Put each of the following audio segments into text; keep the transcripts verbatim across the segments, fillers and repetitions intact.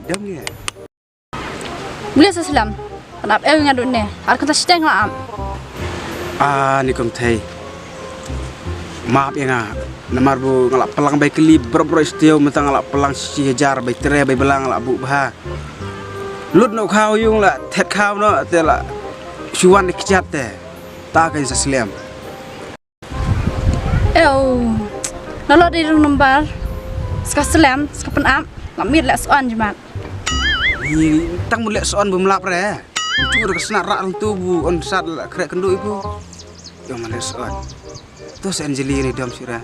Dam ne. Bule sa slem. Pynap eh nga dut ne. Ar kata shiteng la am. Ah, ni kum thei. Map ïa nga. Namar bu nga la plang bai kli bro bro istio mynta nga la plang shi hajar bai tre bai blang la bu bha. Lut no khaw yung la thet khaw no te la shuan ni kjat te. Ta ka sa slem. Ew. Na lo dei rung number. Ska slem, ska pynap. Nga mit leh son jmat. Ni tang mu leh son bu mlap re. Chu re ka sna ra rung tu bu on sat la kre kendu ibu. Yo ma leh son. Tu sa Anjali ni dom sira.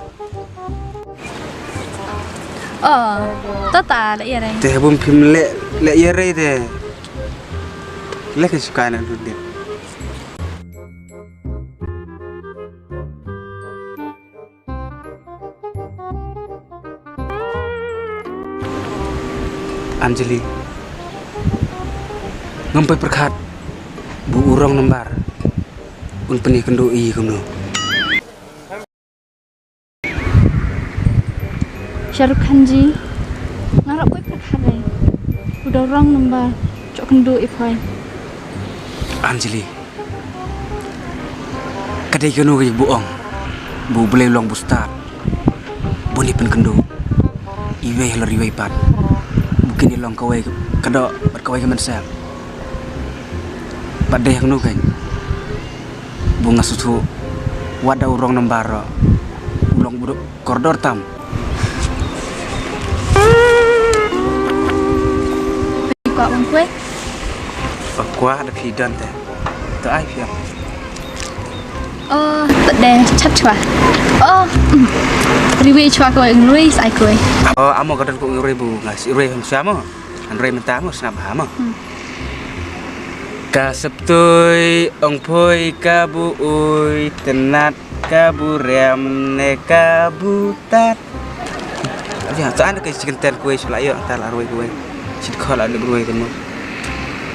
Oh, tata leh ïa re. Te bum phim leh leh ïa re te. Leh ka suka na dudit. Anjali. Ngam poi pyrkhat. Bu u rong nambar. Un pyni kyndu i kumno. Shahrukh Khan ji. Nga rap poi pyrkhat re. U da u rong nambar. Chok kyndu i phai. Anjali. Ka dei kano ka ïa bu ong. Bu Blei long bu stad. Bu ni pynkyndu. Iwei halor iwei pat. Bu kini long kawei ka doh bad kawei ka mynsiem. Bad dei hangno kein. Bu nga suthu. Wat da u rong nambar ro. U long bu kordor tam. Kwah wan kuai. Ba kwah da phi don te. To ai phi. Oh, to de chat chwa. Oh, mm. Riwe chwa ko ngrui sai ko. Oh, amo ka don ko ngrui bu ngas ngrui hom siamo. An rui mentamo snap hamo. Hmm. Ka septui ong poi ka bu ui tenat ka bu rem ne ka bu tat. Aja, ta an ka chicken ten kuai sula yo ta la roi kuai. Chit khola de roi temo.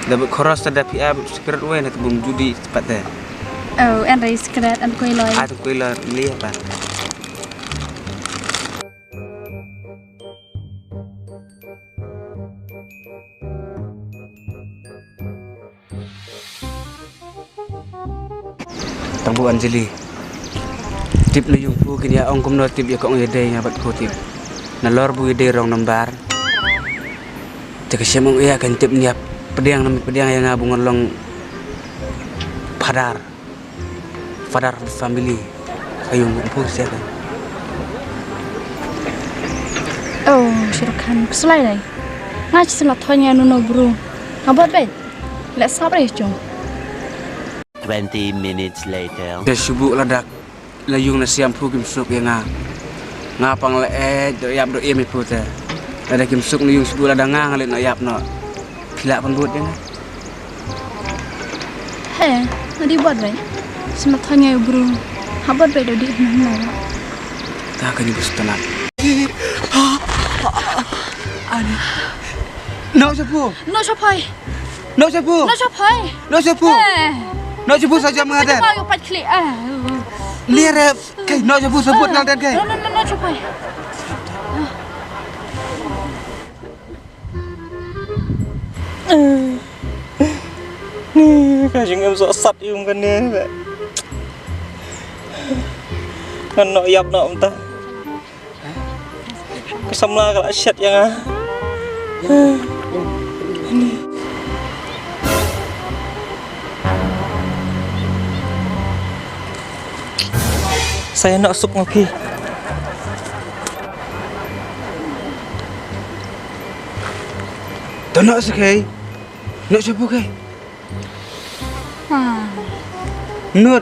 Da bu khoros ta da pia bu secret wai na bum judi pat de. Oh, an rei secret an kuai loi. Ah, kuai loi ni apa? Tang bu Anjali. Tip na yung phu kin ïa ong kumno tip ïa kong ïa dei nga bad ko tip. Na lor bu ïa dei rong nambar. Te ka shem ong ïa kan tip nia pdiang nam pdiang ïa nga bu ngan long phadar. Father of the family. Ka yung phu sia kan. Oh, Shahrukh Khan, kslai dai. Nga chi sla thonya nuno bru. Nga bot bai. Let's sabre chung. Twenty minutes later. Te shubu ladak la yung na siam phu kim suk ïa nga. Nga pang la eh do yap do im phu te. Lada kim suk na yung shubu lada nga nga le no yap no. Phi lah pynbud ïa nga. He, nga dei bud bai. Sma thanya u bru. Ha bud bai do dih na na. Ta ka ni bus tanak. Ani. No shapu. No shapai. No shapu. No shapai. No shapu. Eh. No shapu sa jam ngadan. Ma yo pat kli. Ah. Liare kai no shapu sabut ngadan kai. No no no no shapai. Ni ka jingim soh sat ïa um kane. Ngan noh ïap noh mynta. Ka samla ka la shet ïa nga. Sa ïa noh suk nga phi. To noh suk hei. Noh shapu hei. Noh.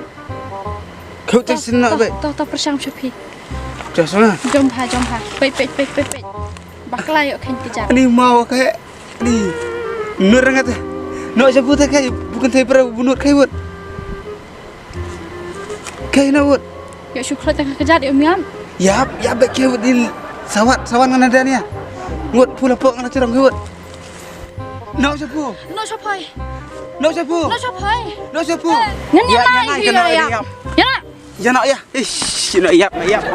Kau tak sini noh bai. To to pershang shapi. Jom ha jom ha. Peit peit peit peit peit. Bakla yok khen kejap. Ani mau kai. Ni. Nur ngat. Nok shapu ta kai bukan tai pra bunut kai wut. Kai na wut. Yok shu khlot ka kejat yok miam. Yap yap bek kai wut din. Sawat sawat ngana dan ya. Wut pula pok ngana cerong kai wut. Nok shapu. Nok shapai. Nok shapu. Nok shapai. Nok shapu. Ngan ya na ya ya. Ya. Ya nak ya. Ish, nak yap nak yap.